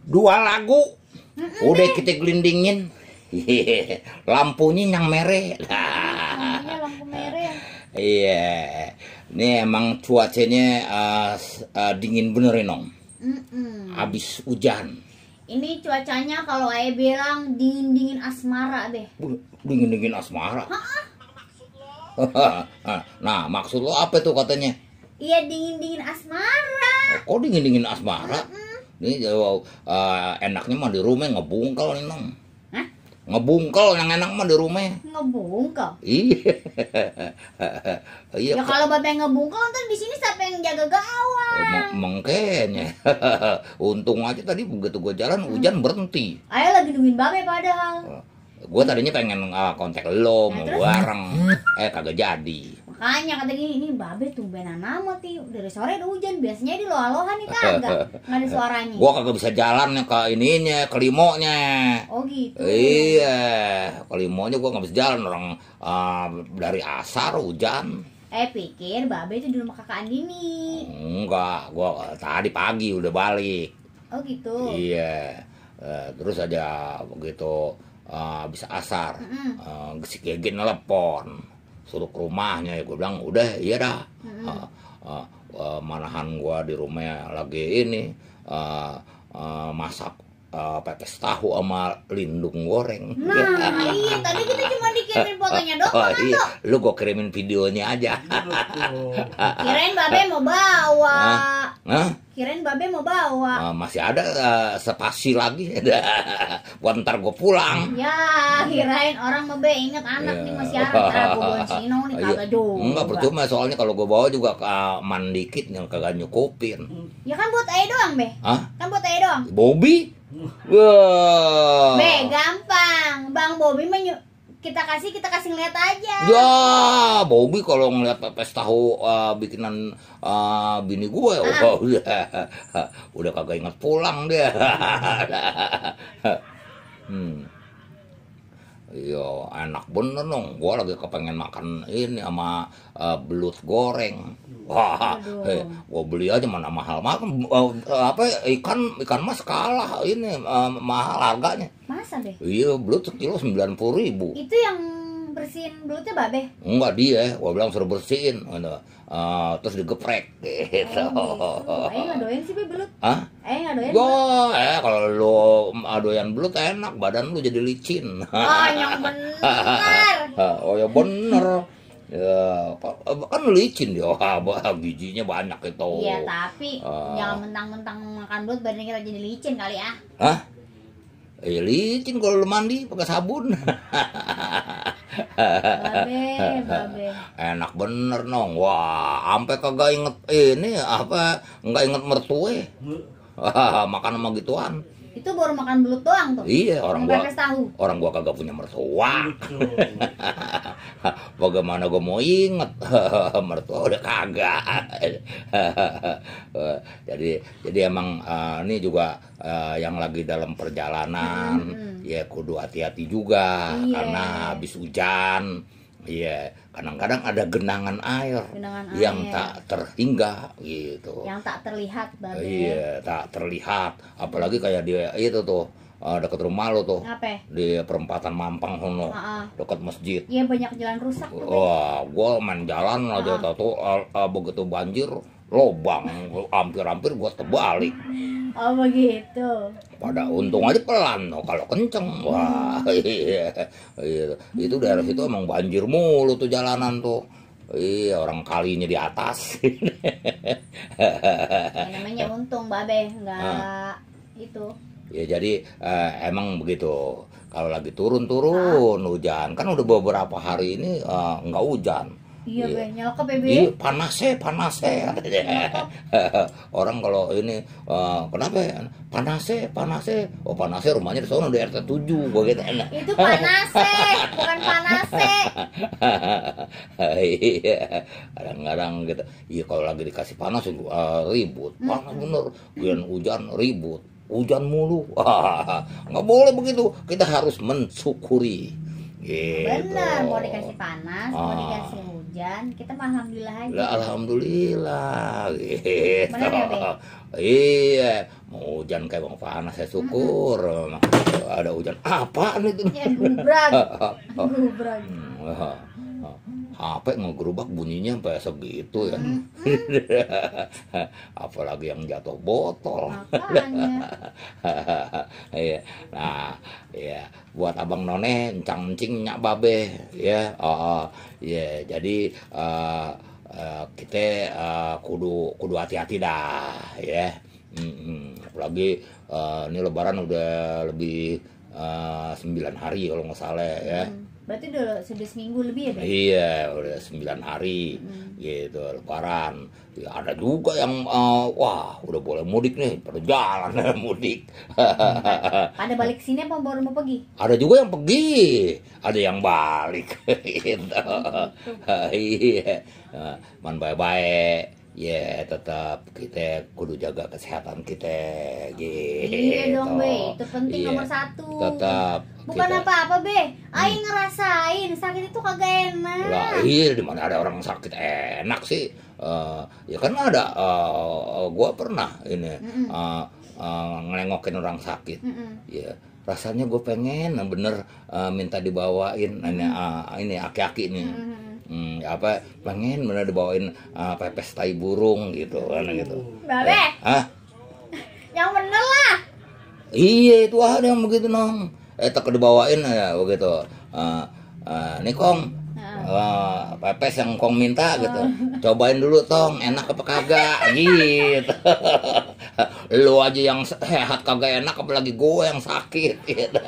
Dua lagu udah kita gelindingin. Lampunya yang merah. Lampunya lampu merah. Iya, ini emang cuacanya dingin bener ya, Nong. Abis hujan. Ini cuacanya kalau ayah bilang dingin-dingin asmara deh. Dingin-dingin asmara. Nah, maksud lo apa tuh katanya? Iya, dingin-dingin asmara. Kok dingin-dingin asmara? Ini enaknya mah di rumah ngebungkel nih, Nong. Hah? Ngebungkel yang enak mah di rumah. Ngebungkel? Iya. Iya. Ya kalau babe ngebungkel ntar di sini siapa yang jaga gawang? Mengkenya. Untung aja tadi begitu gue jalan hujan berhenti. Ayah lagi nungguin babe padahal. Gue tadinya pengen kontak lo mau bareng. Kagak jadi. Makanya kata gini, ini babe tumbenan amat nih. Dari sore udah hujan, biasanya di loa-loa nih kagak. Nggak ada suaranya. Gua kagak bisa jalan ke ininya, ke limonya. Oh gitu. Iya, ke limonya gua nggak bisa jalan, orang dari asar hujan. Pikir babe itu di rumah kakak Andini. Enggak, gua tadi pagi udah balik. Oh gitu. Iya, terus aja begitu bisa asar, si Gege nelpon. Suruh ke rumahnya, ya gue bilang udah iya dah. Manahan gue di rumah lagi ini masak pepes tahu sama lindung goreng. Nah iya, tadi kita cuma dikirimin fotonya doang. Iya, lu gue kirimin videonya aja. Kirain babe mau bawa. Kirain babe mau bawa. Masih ada spasi lagi. Buat ntar gue pulang. Ya, kirain orang mau inget anak nih masih ada. Ntar gue bawa Cino nih kagak juga. Enggak percuma, soalnya kalau gue bawa juga man dikit yang kagak nyukupin. Ya kan buat ayah doang, Be. Kan buat ayah doang. Bobby? Wah. Be, gampang. Bang Bobby kita kasih ngeliat aja. Ya, Bobby kalau ngeliat pepes tahu bikinan bini gue, udah kagak inget pulang dia. Iya, enak bener dong. Gue lagi kepengen makan ini sama belut goreng. Wah, gue beli aja mana mahal makan. Ikan mas kalah ini mahal harganya. Masa deh? Iya, belut sekilo 90.000. Itu yang bersihin belutnya babe? Enggak dia, gue bilang suruh bersihin, terus digeprek gitu. Ayah nggak doyan sih be belut? Ayah nggak doyan? Kalau lu doyan belut enak, badan lu jadi licin. Yang bener. Oh ya bener. Ya, kan licin dia, bijinya banyak itu. Iya, tapi jangan mentang-mentang makan belut badan kita jadi licin kali ya. Licin kalau lu mandi pakai sabun. Babe. Enak bener nong. Wah, sampai kagak inget ini nggak inget mertue. Makan sama gituan. Itu baru makan belut doang tuh. Iya, orang gua kagak punya mertua. Bagaimana gua mau inget mertua udah kagak. jadi emang ini juga yang lagi dalam perjalanan ya kudu hati-hati juga karena habis hujan. Iya, kadang-kadang ada genangan air yang tak terhingga gitu. Yang tak terlihat, babe. Iya, tak terlihat. Apalagi kayak dia itu tuh dekat rumah lo tuh. Apa? Di perempatan Mampang sono, dekat masjid. Iya, banyak jalan rusak tuh. Wah, gua main jalan aja tuh begitu banjir lobang, hampir gua terbalik. Oh begitu. Pada untung aja pelan, kalau kenceng, wah iya. Itu daerah situ emang banjir mulu tuh jalanan tuh. Iya, orang kalinya di atas. Namanya untung babe, nggak itu. Ya jadi emang begitu. Kalau lagi turun hujan, kan udah beberapa hari ini nggak hujan. Iya, Be, nyelkep ya, Be. Iya, panas. Orang kalau ini kenapa ya? Panas. Oh, panasnya rumahnya di sana di RT 7 begitu enak. Itu panas, bukan panas. Iya, kadang-kadang gitu. Iya, kalau lagi dikasih panas ribut. Panas bener. Hujan ribut. Hujan mulu. Nggak boleh begitu. Kita harus mensyukuri. Gitu. Bener, mau dikasih panas, mau dikasih hujan. hujan, kita mah alhamdulillah aja. Lah alhamdulillah gitu. Bener ya, Be? Iya, mau hujan kayak bang panas saya syukur. Ada hujan apaan itu? Ya gubrak. Gubrak. HP ngegerubak bunyinya sampai segitu ya. Apalagi yang jatuh botol. Makanya. Iya. Nah, ya buat abang none encang-encing nyak babe ya. Ya, jadi kita kudu hati-hati dah ya. Apalagi ini lebaran udah lebih 9 hari kalau nggak salah ya. Berarti udah sudah seminggu lebih ya, Be? Iya, udah 9 hari gitu lebaran. Ya, ada juga yang wah udah boleh mudik nih, pada jalan mudik. Pada balik sini apa baru mau pergi? Ada juga yang pergi, ada yang balik gitu. Iya, man baik-baik. Ya tetap kita kudu jaga kesehatan kita gitu. Iya dong, Be, itu penting nomor 1. Tetap. Bukan apa-apa, Be. Aing ngerasain sakit itu kagak enak. Lah iya, di mana ada orang sakit enak sih. Ya kan ada gua pernah ini ngelengokin orang sakit. Ya rasanya gue pengen bener minta dibawain ini aki-aki nih. Apa pengen bener dibawain pepes tai burung gitu kan gitu. Babe. Yang bener lah. Iya itu ada yang begitu nong. Tak dibawain ya begitu. Nih Kong, pepes yang Kong minta gitu. Cobain dulu Tong, enak apa kagak gitu. Lu aja yang sehat kagak enak, apalagi gue yang sakit gitu.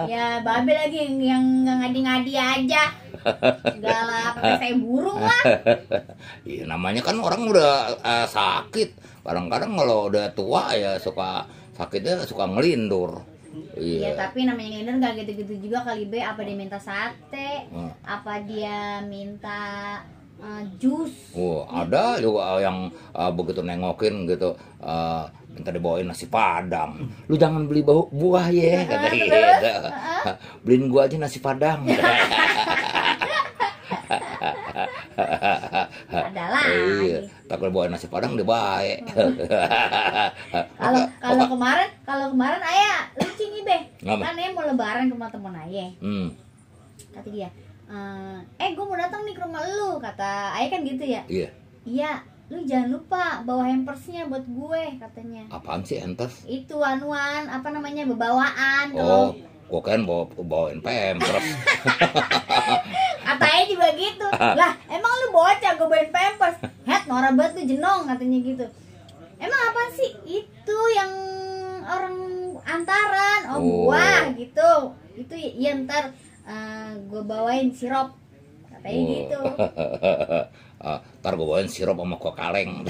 Ya babe lagi yang ngadi-ngadi aja. Segala pepes tai burung lah. Iya namanya kan orang udah sakit. Kadang-kadang kalau udah tua ya suka sakitnya suka ngelindur. Iya, tapi namanya ngelindur gak gitu-gitu juga kali, Be. Apa dia minta sate? Apa dia minta jus? Ada juga yang begitu nengokin gitu minta dibawain nasi padang. Lu jangan beli buah ya kata gitu. Beliin gua aja nasi padang. Adalah. Iya, tak bawain nasi padang dia baik. Kalau kemarin ayah lucu nih, Be. Kan ayah mau lebaran ke rumah temen ayah. Kata dia, gue mau datang nih ke rumah lu, kata ayah kan gitu ya. Iya, lu jangan lupa bawa hampersnya buat gue, katanya. Apaan sih hampers? Itu anuan, apa namanya, bawaan. Gua kan bawain pampers. Katanya juga gitu. Lah, emang lu bocah gue bawain pampers? Norak banget tuh jenong, katanya gitu. Emang apa sih? Itu yang orang antaran, buah gitu. Itu ya ntar gue bawain sirup, katanya gitu. Ntar gue bawain sirup sama kuah kaleng.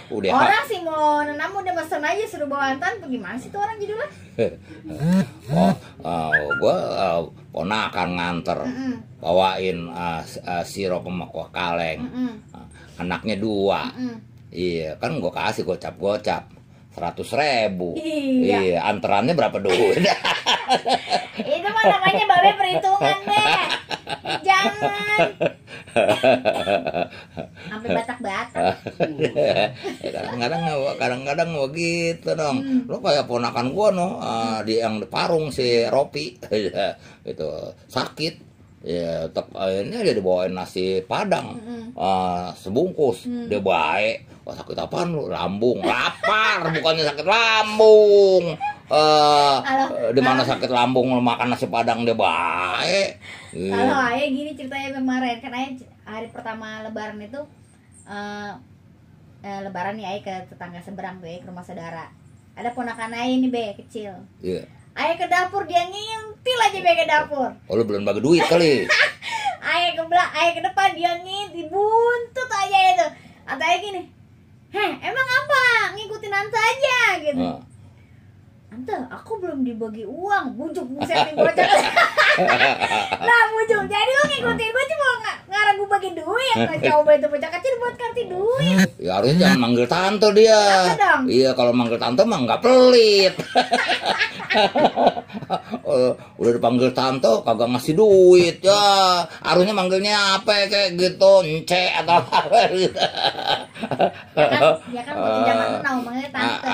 Udah. Orang sih mau nanam udah mesen aja suruh bawa antan, gimana sih tuh orang judulnya? Gue ponakan nganter bawain sirup sama kuah kaleng. Anaknya 2. Iya kan gue kasih gocap 100.000. Iya, anterannya berapa duit? Itu mah namanya babe perhitungan, Be. Jangan sampai batak-batak. Kadang-kadang begitu dong. Lo kayak ponakan gua di yang di Parung si Ropi itu sakit. Ya, akhirnya dia dibawain nasi padang sebungkus. Dia baik. Sakit apaan lu? Lambung, lapar, bukannya sakit lambung. Di mana sakit lambung makan nasi padang dia baik. Kalau ayah gini ceritanya kemarin kan ayah hari pertama lebaran itu lebaran nih ayah ke tetangga seberang tuh, ke rumah saudara. Ada ponakan ayah nih, Be, kecil. Ayah ke dapur, dia ngintil aja Be ke dapur. Lu belum bagi duit kali. Ayah ke depan, dia ngintil, buntut aja itu. Kata ayah gini, emang apa? Ngikutin Ante aja gitu. Ante, aku belum dibagi uang, bujuk buset nih bocah. Nah Bujung, jadi lu ngikutin gue cuma ngarang gue bagi duit. Nah coba itu bocah kecil buat kartu duit. Ya harusnya jangan manggil tante dia. Apa dong? Iya kalau manggil tante mah nggak pelit. Udah dipanggil tante kagak ngasih duit ya. Harusnya manggilnya apa kayak gitu, Ence atau apa gitu. Ya kan bocah zaman now manggilnya tante.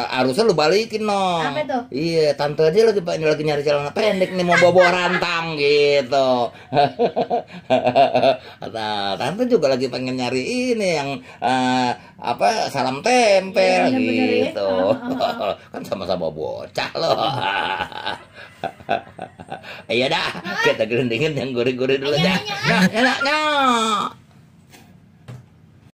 Harusnya lu balikin no. Apa tuh? Iya, tante aja lagi nyari celana pendek nih mau bawa rantang gitu. Nah, tante juga lagi pengen nyari ini yang apa salam tempel Iya, bener ya. gitu. Kan sama-sama bocah loh. Iya dah, kita gelendingin yang gurih-gurih dulu Ayo, dah. ayo, ayo. Nah.